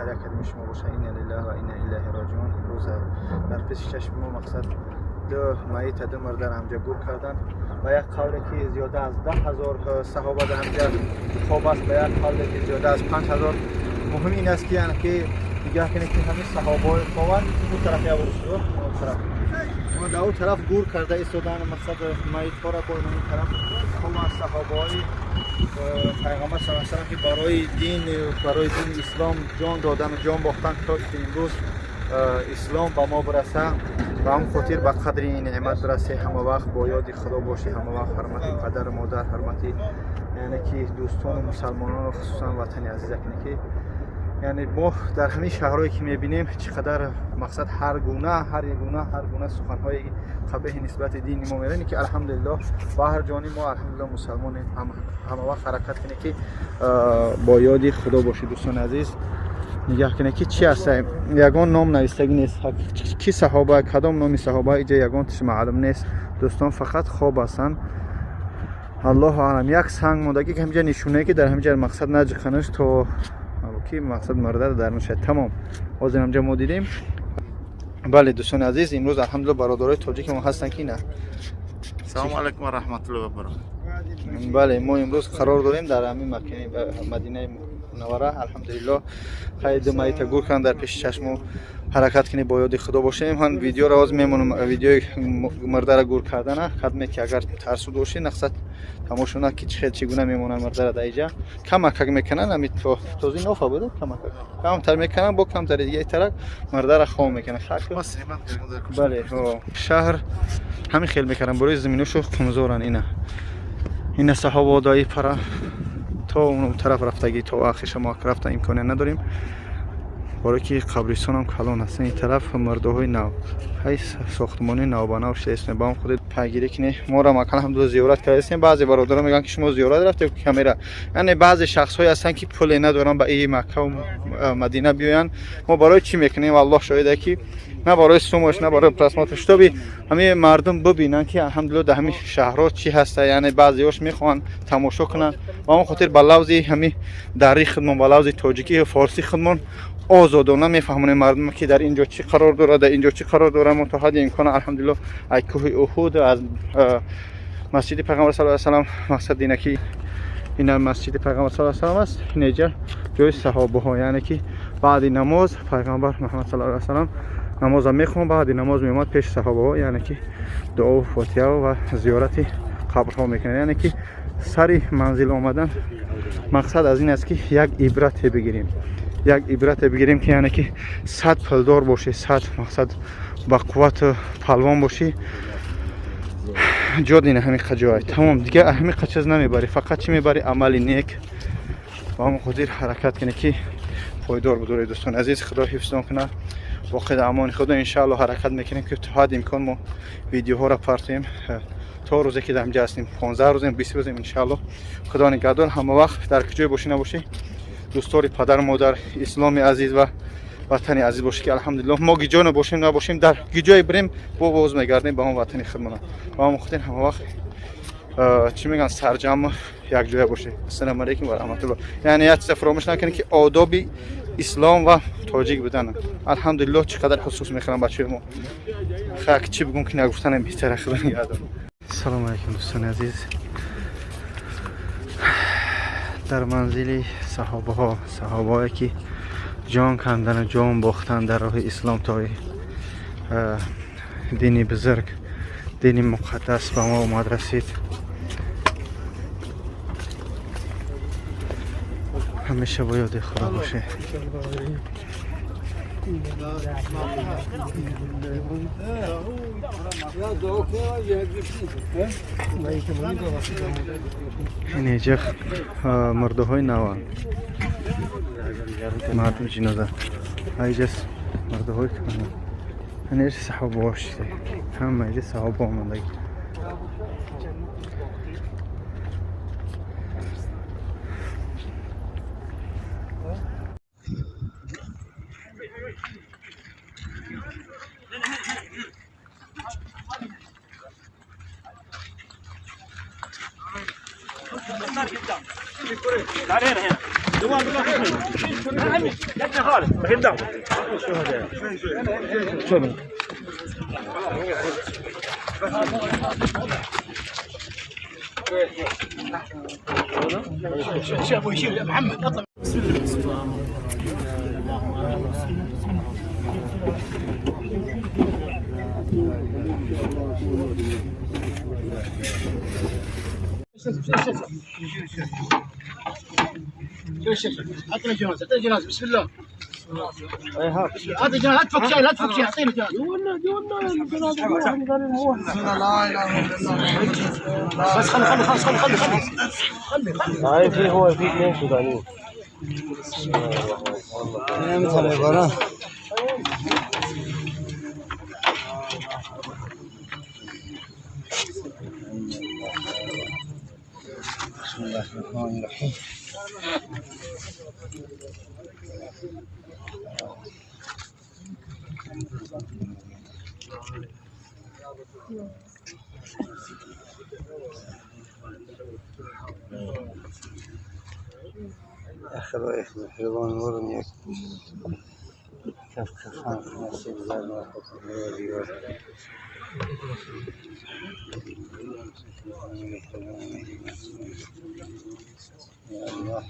ҳар як кадоми шумо боша. Инна лиллаҳи ва инна илайҳи роҷиун. Имрӯз дар пеши чашми мо мақсад ду майита, ду мурдара ҳамҷа гур кардан. Ба як қавле ки зиёда аз 10 000 саҳоба дар ҳамҷа хоб аст, ба як қавле ки зиёда аз 5000. Муҳим ин аст, ки яъне ки нигоҳ кунед, ки ҳамин саҳобаҳои хованд ӯ тараф, ё тараф дар ӯ тараф гур карда истодан, мақсад майитҳоро бо ин тараф хобанд саҳобаҳои пайғамбар саллаллоҳу алайҳи васаллам, ки барои дини ислом ҷон додану ҷон бохтан, то ки имрӯз ислом ба мо бираса. Ба ҳамн хотир ба қадри ин неъмат бирасе, ҳама вақт бо ёди Худо бошӣ, ҳама вақт ҳурмати падару модар, ҳурмати яъне ки дӯстону мусалмонону хусусан ватани азиза кунӣ, ки яъне мо дар ҳамин шаҳрҳое ки мебинем, чӣ қадар мақсад ҳар гуна суханҳои қабеҳи нисбати дини мо меравем, ки алҳамдулиллоҳ, ба ҳар ҷониб мо алҳамдулиллоҳ мусалмонем. Ҳама вақт ҳаракат кунед, ки бо ёди Худо бошед. Дӯстони азиз, нигоҳ кунед, ки чӣ ҳаста. Ягон ном навистагӣ нест, ки саҳоба, кадом номи саҳоба, иҷа ягон тиш маълум нест, дӯстон, фақат хоб ҳастанд. Аллоҳу алам. Як санг мондагӣ, ки ҳамҷа нишонае, ки дар ҳамҷа мақсад наҷиқанаш, то ки мақсад мурда дар нашад. Тамом, ҳозир ҳамҷа мо дидем. Бале, дӯстони азиз, имрӯз алҳамдулилла бародарои тоҷики мо ҳастанд, ки на. Салому алайкум ва раҳматуллоҳи ва баракатуҳ. Бале, мо имрӯз қарор дорем дар ҳамин макони Мадинаи Мунаввара. Алҳамдулиллоҳ, хайр, ду майита гур карданд дар пеши чашму. Ҳаракат кунед, бо ёди Худо бошем. Ҳан видеоро ҳозир мемонам, видеои мурдара гур кардана, хатме ки агар тарсу бошӣ, нақсад тамошо на, ки чӣ хел, чӣ гуна мемонанд мурдара дар иҷа. Камакак мекунанд, ами този нофа буда, камакак камтар мекунанд, бо камтари дигаи тарак мурдара хом мекунанд. Бале, шаҳр ҳамин хел мекунанд, барои заминошу қумзоранд. Ина саҳобо даи пара то он тараф рафтагӣ, то ахиша мо рафта имконият надорем, барое ки қабристонам калон аст. Ин тараф мурдаҳои нав, ҳай сохтмони навбанав шудаистем. Ба он худ пайгирӣ кунед. Моро макан ҳамдулла зиёрат кардаистем. Баъзе бародарон мегӯянд, ки шумо зиёрат рафте камера. Яъне баъзе шахсҳое ҳастанд, ки пуле надоранд ба и Маккаву Мадина биёянд. Мо барои чӣ мекунем? Аллоҳ шоҳида, ки на барои сумош, на барои просмотр, чтобы ҳамин мардум бибинанд, ки алҳамдулилла дар ҳамин шаҳрҳо чӣ ҳаста. Яъне баъзеҳош мехоҳанд тамошо кунанд. Ба он хотир ба лавзи ҳамин дари худмон, ба лавзи тоҷикӣ, форсӣ худмон озодона мефаҳмонем мардум, ки дар ин ҷо чӣ қарор дорад, дар ин ҷо чӣ қарор дорад. Мо то ҳадди имкон алҳамдулилло аз кӯҳи Уҳуд, аз масҷиди пайғамбар саллаллоҳу алайҳи васаллам, мақсад ина ки ина масҷиди пайғамбар саллаллоҳу алайҳи васаллам аст, инеҷа ҷои саҳобаҳо, яъне ки баъди намоз пайғамбар Муҳаммад саллаллоҳу алайҳи васаллам намоза мехонд, баъди намоз меомад пеши саҳобаҳо, яъне ки дуову фотиҳа ва зиёрати қабрҳо мекунад. Яъне ки сари манзил омадан мақсад аз ин аст, ки як ибрате бигирем, як ибрате бигирем, ки яъне ки сад пулдор бошӣ, сад мақсад ба қуввату палвон бошӣ, ҷо дина ҳамин ҷой тамом, дигар ҳамин чиз намебарӣ, фақат чӣ мебарӣ? Амали нек. Ба ҳамон хотир ҳаракат кунед, ки пойдор будоред. Дӯстони азиз, Худо ҳифзтон кунад, боқӣ дар амони Худо. Иншаалло ҳаракат мекунем, ки то ҳадди имкон мо видеоҳоро партоем то рӯзе ки дар инҷа ҳастем, 15 рӯзем, 20 рӯзем, иншаалло. Худо нигаҳдор. Ҳама вақт дар куҷое бошӣ набошӣ, дӯстдори падару модар, исломи азиз ва ватани азиз бошӣ, ки алҳамдулиллоҳ мо гиҷо набошем набошем, дар гиҷое бирем, бо боз мегардем ба он ватани худмона. Ба ҳамон хотир ҳама вақт, чӣ мегӯянд, сарҷамъ якҷоя бошед. Ассалому алайкум ва раҳматуллоҳ. Яъне як чиза фаромӯш накунед, ки одоби ислом ва тоҷик будан. Алҳамдулиллоҳ, чӣ қадар ҳусус мехӯранд бачаҳои мо. Хак, чӣ бигӯм, ки нагуфтанам беҳтара. Худо нигаҳдор. Салому алайкум, дӯстони азиз. Дар манзили саҳобаҳо, саҳобаҳое ки ҷон кандану ҷон бохтан дар роҳи ислом, то дини бузург, дини муқаддас ба мо омад расид. Ҳамеша бо ёди Худо бошед. Инеҷа мурдаҳои наванд, мардум ҷиноза аиҷа мурдаҳои кана, инеҷа саҳобаҳо шида, ҳама иҷа саҳоба омадагӣ. اعطينا جنازه، اعطينا جنازه، بسم الله. اعطينا جنازه، لا تفك شيء، لا تفك شيء، اعطينا جنازه. بس خلي خلي خلي خلي خلي خلي خلي. هاي في هو في اثنين سودانيين. والله. بسم الله الرحمن الرحيم. أخذ حيوان ورمي كف كفان نصيب زاد يا الله.